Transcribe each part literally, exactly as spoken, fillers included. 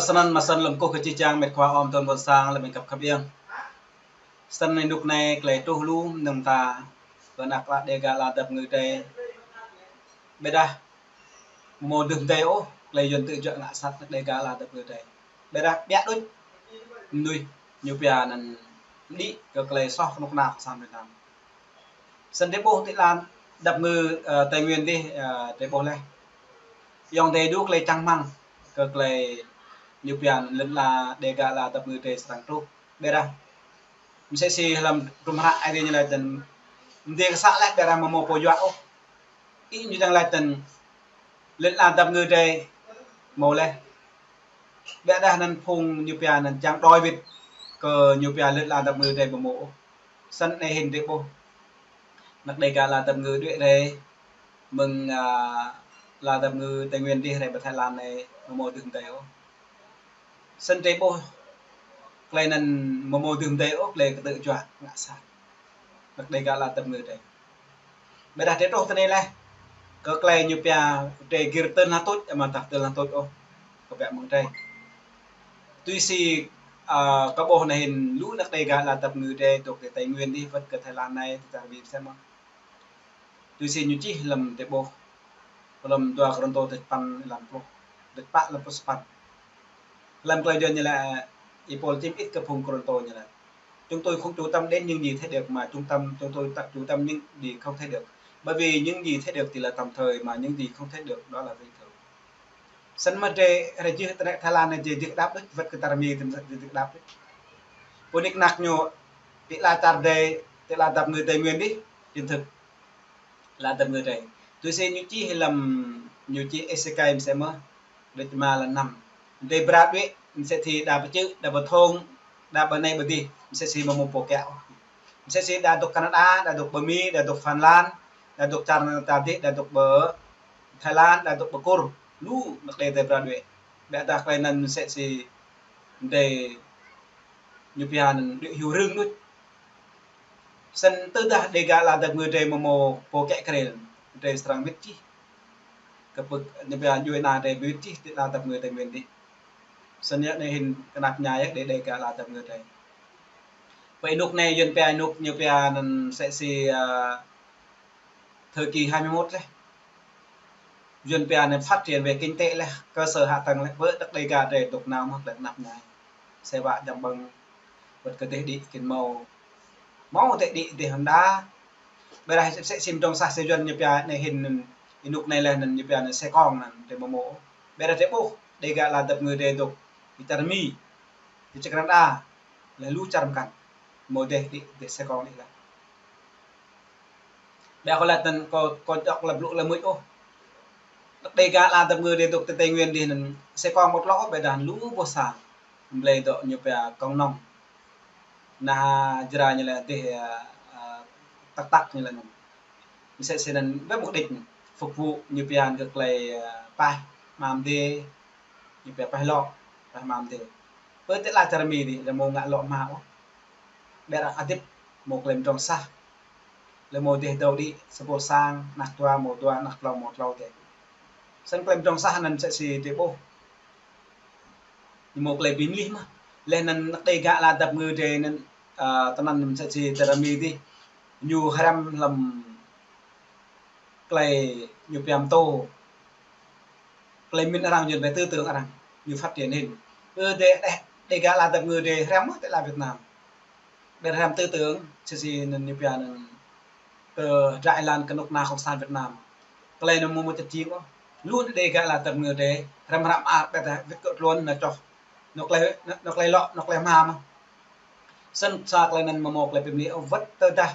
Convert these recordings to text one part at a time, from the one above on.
Snăn mơ̆ snăn lŏm kơkuh kơ jih jang mĕt khua ôm tơl ƀôn sang lăm ƀing găp khăp iăng. Snăn ênuk anai klei truh lu mơnơ̆ng ta kơ anăk Dega Ala Dăp Ngư Dei. Ƀiădah mơ̆ mơ̆ dưm dei ôh klei yuăn tŭ juă ngă sat anăk Dega Ala Dăp Ngư Dei. Ƀiădah ƀiă đôč mnuih ñu pia anăn đĭ kơ klei soh kơnuk kơna kơ sang Việt Nam. Snăn drei ƀuh ti lăn dăp ngư, ơ, Tây Nguyên dih, ơ, drei ƀuh leh. Ayŏng adei đu klei čang hmăng kơ klei ñu pia lăn ala Dega Ala Dăp Ngư Dei srăng truh. Ƀiădah msĕ si hlăm tum hră ai dih ñu laĭ tăn mdê kơ sa leh ƀiădah mơ̆ mơ̆ pô juă ôh. Ih ñu dăng laĭ tăn lăn ala dăp ngư dei mơ̆ leh. Ƀiădah anăn phung ñu pia anăn čang đôi wĭt kơ ñu pia lăn ala dăp ngư dei mơ̆ mơ̆ ôh. Snăn anei hĭn drei ƀuh anăk Dega Ala Dăp Ngư đuĕ rai mơ̆ng, ơ, ala dăp ngư Tây Nguyên dih rai pơ Thái Lan anei mơ̆ mơ̆ dưm dei ôh. Snăn drei ƀuh klei anăn mơ̆ mơ̆ dưm dei ôh klei kơ tŭ juă ngă sat anăk Dega Ala Dăp Ngư Dei. Ƀiădah drei truh tơ anei leh kơ klei ñu pia drei gir tơl hla tuč, amâo tah tơl hla tuč ôh kơ ƀiă mơ̆ng drei. Tui si, ơ, kơ ƀuh anei hĭn lu anăk Dega Ala Dăp Ngư Dei dôk ti Tây Nguyên dih wăt kơ Thái Lan anei ti čar Mi msĕ mơh. Tui si ñu čih hlăm drei ƀuh hlăm dua Kôrantô dua păn êlan pluh, dua păn êlan pluh sapăn. Hlăm klei Yuăn ñu laĭ, Y-Pôl čih mơit kơ phung Kôrantô ñu laĭ: Chúng tôi không chú tâm đến những gì thấy được mà chúng tâm, chúng tôi ta-, chú tâm những gì không thấy được. Bởi vì những gì thấy được thì là tạm thời, mà những gì không thấy được đó là vĩnh cửu. Snăn mơ̆ drei, drei jih ti anăk Thái Lan anei drei jih đăp đôč, wăt kơ čar Mi tăm jih đăp đôč. Pô nik nak ñu ti ala čar dei, ti ala dăp ngư Tây Nguyên dih, chính thức ala dăp ngư dei. Tui si ñu čih hlăm ñu čih Êsêkiel msĕ mơh, dua črăn êma êlan năm. Drei bră đuĕ msĕ si đa pơčư̆, đa pơthông, đa pơ anei pơ dih, msĕ si mơ̆ mơ̆ pô kiă ôh. Msĕ si đa dôk Canada, đa dôk pơ Mi, đa dôk Phần Lan, đa dôk čar anăn ta dih, đa dôk pơ Thái Lan, đa dôk pơ Kur. Lu anăk đei drei bră đuĕ. Ƀiădah klei anăn msĕ si drei ñu pia anăn đuĕ hiu rưng đôč. Snăn tơdah Dega Ala Dăp Ngư Dei mơ̆ mơ̆ pô kiă krel, drei srăng wĭt čih. Kơ pơ-, ñu pia djuê ana drei wĭt čih ti ala dăp ngư Tây Nguyên dih. Snăn yơh anei hĭn knap mñai yơh Dega Ala Dăp Ngư Dei. Pơ ênuk anei Yuăn pia ênuk ñu pia anăn msĕ si, ơ, thời kỳ hai mươi mốt leh. Yuăn pia anăn phát triển về kinh tế leh, cơ sở hạ tầng leh, ƀơi anăk Dega drei dôk nao mơh klei knap mñai. Sĕ wă jăm ƀơ̆ng, wăt kơ dêh đĭ kĭn mâo. Mâo dêh đĭ dêh hơnda. Ƀiădah msĕ si mdrŏng sah sĕ Yuăn ñu pia anei hĭn anăn, ênuk anei leh anăn ñu pia anăn Sài Gòn anăn drei mơ̆ mơ̆. Ƀiădah drei ƀuh Dega Ala Dăp Ngư Dei dôk ti čar Mi, ti čar Canada, leh lu čar mkăn. Mâo dêh đĭ, dêh Sài Gòn đĭ leh. Ƀiădah kâo laĭ tăn kâo, kâo djŏ lăp blŭ lăm mưč ôh. Anăk Dega Ala Dăp Ngư Dei dôk ti Tây Nguyên dih anăn Sài Gòn ƀu tlŏ ôh, ƀiădah lu boh sang. Blei dŏ ñu pia cộng đồng. Nah, jra ñu laĭ dêh, ơ, ơ, tăk tăk ñu laĭ anăn. Msĕ si anăn với mục đích phục vụ ñu pia kơ klei, ơ, paih hmam dê, ñu pia paih lŏ, paih hmam dê. Pơ ti ala čar Mi dih, leh mâo ngă lŏ hma ôh. Ƀiădah hdĭp mâo klei mdrŏng sah. Leh mâo dêh dâo đĭ, sa boh sang, anak dua mâo dua, anak tlâo mâo tlâo dêh. Snăn klei mdrŏng sah anăn msĕ si drei ƀuh. Ñu mâo klei bi mlih mơh. Leh anăn anăk Dega Ala Dăp Ngư Dei anăn, ơ, tơnăn msĕ si čar Mi dih. Ñu hrăm hlăm klei ñu pia mtô. Klei mĭn arăng Yuăn pia tư tưởng arăng. Ñu phát triển hĭn. Ơ, Dega, Dega Ala Dăp Ngư Dei hrăm mơh ti ala Việt Nam. Ƀiădah hrăm tư tưởng, msĕ si anăn ñu pia anăn kơ hdră êlan kơnuk kơna cộng sản Việt Nam. Klei anăn mâo mơ̆ čăt jing ôh. Lu anăk Dega Ala Dăp Ngư Dei, hrăm hrăm a, ƀiădah wĭt kơ tluôn nao čoh. Nao klei, nao, nao klei lŏ, nao klei hma mơh. Snăn sa klei anăn mâo mâo klei bi mlih ôh wăt tơdah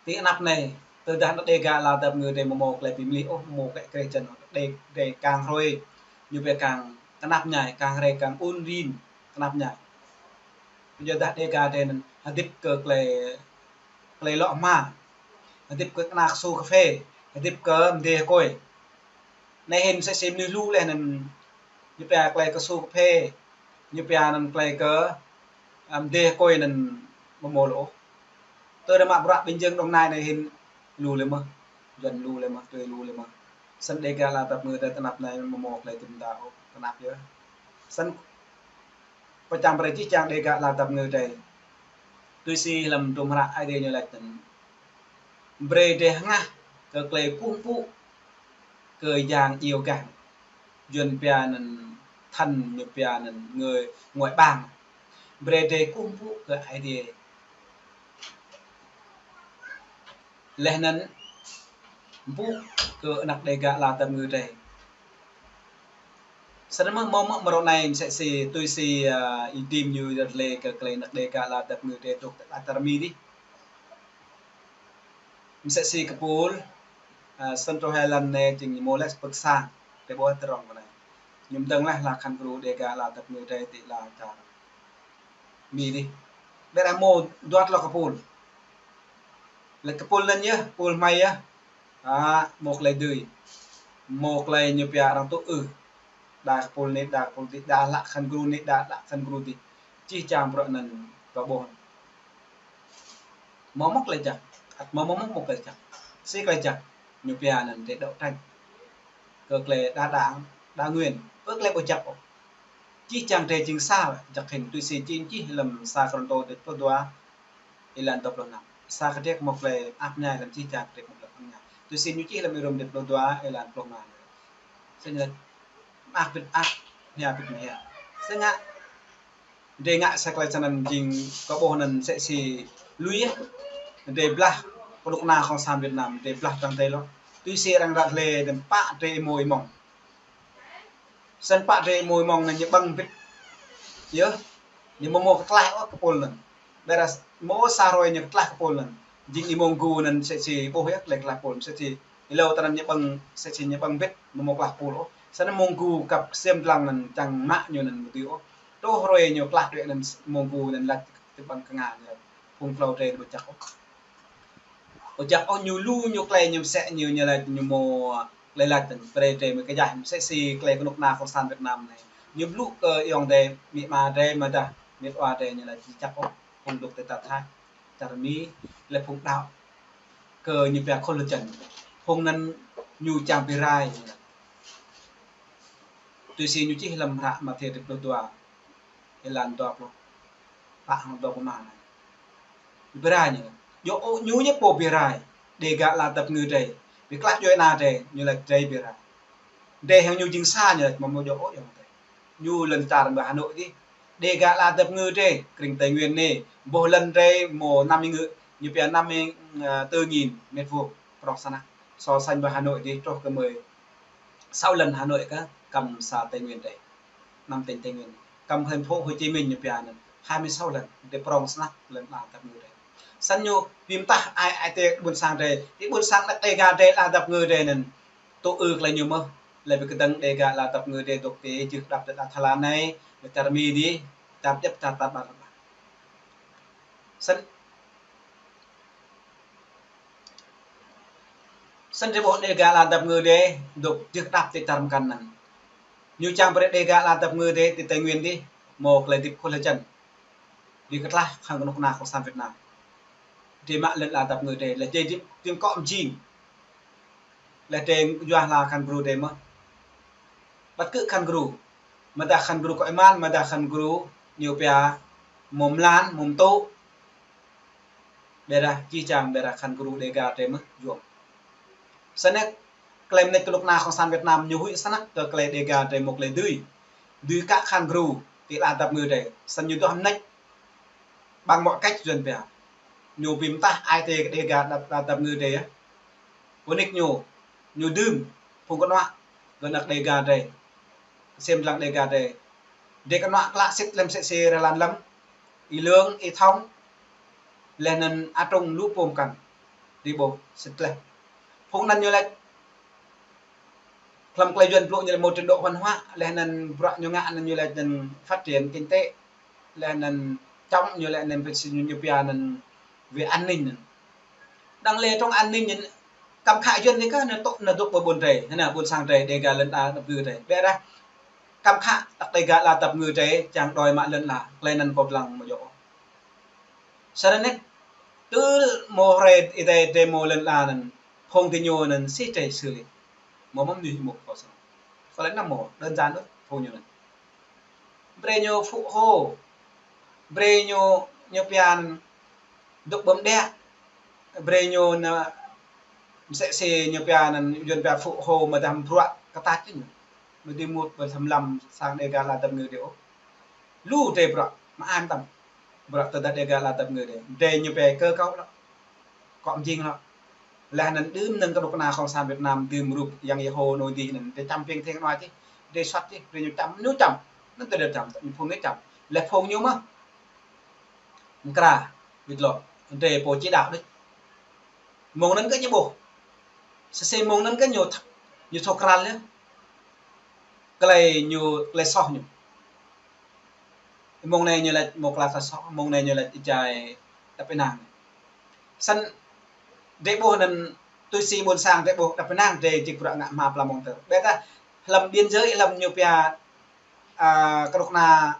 ti anăp anei, tơdah anăk Dega Ala Dăp Ngư Dei mâo mâo klei bi mlih ôh, mâo klei kreh jăn ôh, Dega Dei kang hrui, ñu pia kang knap mñai, kang hrui kang ŭn rin, knap mñai. Kyuadah Dega Dei anăn hdĭp kơ klei, klei lŏ hma, hdĭp kơ kơna ksu kphê, hdĭp kơ mdê hkôi. Anei hĭn msĕ si mnuih lu leh anăn ñu pia klei ksu kphê, ñu pia anăn klei kơ, ơ, mdê hkôi anăn mâo mâo lŏ ôh. Tơdah mă bruă ƀing jing Đồng Nai anei hĭn lu leh mơh, Yuăn lu leh mơh, tui lu leh mơh. Snăn Dega Ala Dăp Ngư Dei ti anăp anei mâo mâo klei tŭm ta ôh, knap yơh. Snăn pơčang brơi jih jang Dega ala dăp ngư drei. Tui si hlăm hdruôm hră Aê Diê ñu lač anăn: Brơi drei hngah kơ klei kkuh mpŭ kơ yang djiêu gang. Yuăn pia anăn thần, ñu pia anăn người ngoại bang. Brơi drei kkuh mpŭ kơ Aê Diê. Leh anăn mpŭ kơ anak Dega ala dăp ngư drei. Snăn mơh, mơh, mơh mrâo anei msĕ si, tui si, ơ, Y-Dim ñu yăl dliê kơ klei anak Dega ala dăp ngư drei dôk ti čar Mi dih. Msĕ si kơ Pôl, ơ, snăn truh hlăm anei jing ñu mâo leh pơk sang, drei ƀuh tơrŏng kơ anei. Ñu mdơ̆ng leh hla khăn gru Dega ala dăp ngư drei ti ala čar Mi dih. Ƀiădah mâo dua tlâo kơ Pôl. Leh kơ Pôl anăn yơh, Pôl hmei yơh. Ă, mâo klei dưi. Mâo klei ñu pia arăng tŭ ư. Đa kơ Pôl anei, đa kơ Pôl dih, đa hla khăn gru anei, đa hla khăn gru dih. Jih jang bruă anăn kâo ƀuh. Mâo mơ̆ klei jăk, ăt mâo mơ̆ mâo klei jăk. Si klei jăk, ñu pia anăn drei đấu tranh kơ klei đa đảng, đa nguyên, ƀu klei ƀu jăk ôh. Jih jang drei jing sa, jăk hĭn tui si čih hlăm sa Kôrantô dua pluh dua, êlan dua pluh năm. Sa kơdrêč mâo klei ăp ñai hlăm jih jang kơdrêč mâo klei ăp ñai. Tui si ñu čih hlăm Rôm dua pluh dua, êlan pluh êma. Snăn, ăp bĭt ăp, mơhiăh bĭt mơhiăh. Snăn, drei ngă sa klei snăn jing kâo ƀuh anăn msĕ si lui yơh. Drei blah, knŭk kna cộng sản Việt Nam, drei blah tang drei lŏ. Tui si arăng ră hlei dăm pă drei êmô êmŏng. Snăn pă drei êmô êmŏng anăn ñu ƀơ̆ng bĭt. Yơh, ñu mâo mâo kơ tlaih ôh kơ Pôl anăn. Ƀiădah mâo sa hruê ñu kơ tlaih kơ Pôl anăn. Jing êmông gu anăn msĕ si ƀuh yơh klei kơ tlaih Pôl. Msĕ si êlâo tơ anăn ñu ƀơ̆ng, msĕ si ñu ƀơ̆ng bĭt, mâo mâo kơ tlaih Pôl ôh. Snăn êmông gu kăp ksiêm dlăng anăn čiăng mă ñu anăn mdưi ôh. Truh hruê ñu kơ tlaih đuĕ anăn êmông gu anăn lač ti ƀăng knga ñu. Phung klâo drei ƀu jăk ôh. Ƀu jăk ôh ñu lu ñu klei ñu msĕ ñu, ñu lač ñu mâo klei lač anăn brei drei mơ̆ kơ jăk msĕ si klei knŭk kna cộng sản Việt Nam anei. Ñu blŭ kơ ayŏng adei, amĭ ama drei, mơdah mĭt wa drei ñu lač či jăk ôh. Phung dôk ti čar Thái, čar Mi, leh phung đăo kơ ñu pia khul hjăn. Phung anăn ñu čiăng bi rai. Tui si ñu čih hlăm hră Mathiơ dua pluh dua, êlan dua pluh pă hŏng dua pluh êma anei. Bi rai ñu. Djŏ ôh ñu ñu pô bi rai. Dega ala dăp ngư drei. Bi klah djuê ana drei, ñu lač drei bi rai. Drei hŏng ñu jing sa ñu lač mâo mâo djŏ ôh ayŏng adei. Ñu lŏn čar ƀơi Hà Nội dih. Dega ala dăp ngư drei, krĭng Tây Nguyên anei. Boh lŏn drei mâo năm ngư, ñu pia năm, ơ, tư nghìn mét vuông. Prŏng snăk. So sánh ƀơi Hà Nội dih truh kơ mười sáu lŏn Hà Nội kơ, kăm sa Tây Nguyên drei. Năm tỉnh Tây Nguyên. Kăm thành phố Hồ Chí Minh ñu pia anăn hai mươi sáu lŏn, drei prŏng snăk lŏn ala dăp ngư drei. Snăn ñu bi mtah ai, ai tiê ƀuôn sang drei, ti ƀuôn sang anak Dega drei ala dăp ngư drei anăn. Tŭ ư klei ñu mơh, leh bi kdơ̆ng Dega ala dăp ngư drei dôk ti jưh kơđăp ti ala Thái Lan anei, čar Mi dih, čar djăp čar tar ƀar ƀar. Snăn Snăn drei ƀuh Dega ala dăp ngư drei dôk jưh kơđăp ti čar mkăn anăn. Ñu čiăng brei Dega ala dăp ngư drei ti Tây Nguyên dih, mâo klei hdĭp khul hjăn. Bi kơ tlaih hăng knŭk kna cộng sản Việt Nam. Drei mă lŏn ala dăp ngư drei, leh drei hdĭp, hdĭp kŏ mjing. Leh drei yua hla khăn gru drei mơh. Ƀăt kơ khăn gru. Mơdah khăn gru kŏ êman, mơdah khăn gru ñu pia mâo mlan, mâo mtŭ. Ƀiădah jih jang ƀiădah khăn gru Dega drei mơh yuôm. Snăn klei mnêč knŭk kna cộng sản Việt Nam ñu huĭ snăk kơ klei Dega drei mâo klei dưi. Dưi kă khăn gru ti ala dăp ngư drei. Snăn ñu duah mnêč bằng mọi cách yuôm pia. Ñu bi mtah ai tiê kơ Dega ala dăp ngư drei yơh. Pơnik ñu, ñu dưm phung kơnuă kơ anak Dega drei. Ksiêm dlăng Dega drei. Drei kơnuă klă sĭt lăm sĕ sĕ rơlan lăm. Y Lương, Y Thông, leh anăn A Trung lu pô mkăn. Drei ƀuh sĭt leh. Phung anăn ñu lač hlăm klei yuôm blŭ ñu lač mâo trình độ văn hóa, leh anăn bruă ñu ngă anăn ñu lač anăn phát triển kinh tế, leh anăn čŏng ñu lač anăn pơsĭ ñu pia anăn về an ninh anăn. Đang lĕ trong an ninh anăn, kăm khă yuôm anei kơ anăn tŭ anăn dôk ƀơi ƀuôn drei, anăn ƀuôn sang drei, Dega lŏn ala dăp ngư drei. Ƀiădah kăm khă anak Dega ala dăp ngư drei, čiăng đòi mă lŏn ala, klei anăn kâo dlăng mâo djŏ. Snăn anei, tơl mâo hrơi êdei drei mâo lŏn ala anăn, phung diñu anăn si drei sư̆ lĕ. Mâo mơ̆ mnuih mâo kơ kâo snăn. Kâo lač anăn mâo, đơn giản thôi, phung ñu anăn. Brơi ñu phŭ hô. Brơi ñu, ñu pia anŭn dŏ ƀơm đĕ. Brơi ñu anŭn msĕ si ñu pia anŭn Yuan pia phŭ hô mơdah bruă kơ tač ñu. Mơ̆ dih mŭt pơ thăm lăm sang Dega la dăp ngư dih ôh. Lu drơi bruă, mă an tâm. Bruă tơdah Dega la dăp ngư dih. Drơi ñu pia kơ kâo lŏ. Kŏ mjing lŏ. Laih anŭn đưm anŭn kơnuk kơna Cộng sản Việt Nam đưm rup yang Yêhô nô dih anŭn. Drơi čăm piêng thiêng nua čih. Drơi soăt čih. Drơi ñu čăm, ñu čăm. Anŭn tơdah čăm, ñu phung ñu čăm. Laih phung ñu mơ̆. Mkra, wĭt lŏ. Drơi pô či đaŏ đôč. Mông anŭn kơ ñu ƀuh. Sĭt sĭt mông anŭn kơ ñu th-, ñu thâo krăn yơh. Tơlơi ñu, tơlơi soh ñu. Mông anai ñu laĭ mông tơlơi soh, mông anai ñu laĭ ih jai dăp ênang. Snăn drơi ƀuh anŭn tui si ƀuôn sang drơi ƀuh dăp ênang drơi jik bruă ngă hma pla mông tơ. Ƀiădah hlăm biên giới hlăm ñu pia, a, kơnuk kơna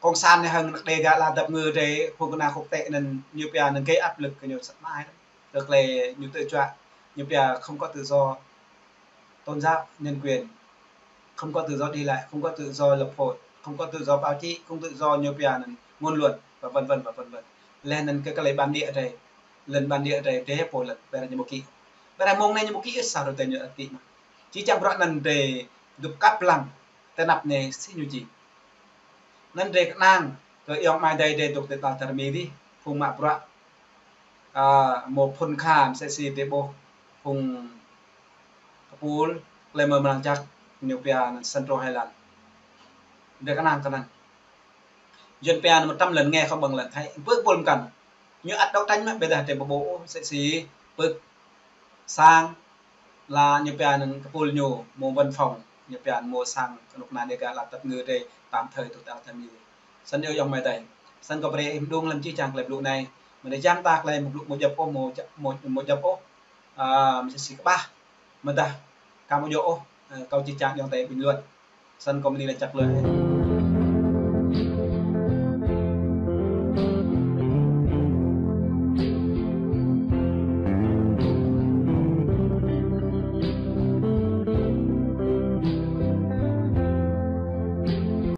Cộng sản anai hăng Dega la dăp ngư drơi phung kơna quốc tế anŭn ñu pia anŭn gây áp lực kơ ñu sat mă ai. Tơlơi ñu tơčuă, ñu pia không có tự do tôn giáo, nhân quyền, không có tự do đi lại, không có tự do lập hội, không có tự do báo chí, không tự do ñu pia anŭn ngôn luận, và vân vân và vân vân. Laih anŭn kơ tơlơi bản địa drơi, lŏn bản địa drơi, drơi pô lŏn, ƀiădah ñu ƀu kĭ. Ƀiădah mông anai ñu ƀu kĭ sa rơtê ñu ati mă. Či čang bruă anŭn drơi dŭp kăp lăng, tơnap anai si ñu či. Anŭn drơi kơnang kơ ayŏng amai adơi drơi dŏ tơl tơmi dih, phung mă bruă, a, mơ̆ phŭn kha msĕ si drơi ƀuh phung kơpul, tơlơi mơ̆ mơnăng jak ñu pia anŭn Central Highland. Drơi kơnang kơ anŭn. Yuan pia anŭn mơtam lŏn nge kơ ƀơ̆ng lŏn Thái, pơ kơpul mkăn. Ñu ăt đấu tranh mă ƀiădah drơi ƀu ƀuh msĕ si pơ sang la ñu pia anŭn kơpul ñu mơ̆ văn phòng, ñu pia anŭn mơ̆ sang kơnuk kơna Dega la dăp ngư drơi tạm thời tŭ ta tơmi. Snăn yơh ayŏng amai adơi. Snăn kâo brơi ih mđung hlăm či čang tơlơi blŭ anai. Mơ̆ anai jăm ta tơlơi mơ̆ blŭ mơ̆ djŏp ôh, mơ̆ djŏp, mơ̆ djŏp ôh. A, msĕ si kơƀah. Mơdah kâo mơ̆ djŏp ôh, ơ, kâo či čang ayŏng adơi bình luận. Snăn kâo mơni laĭ čăk lui.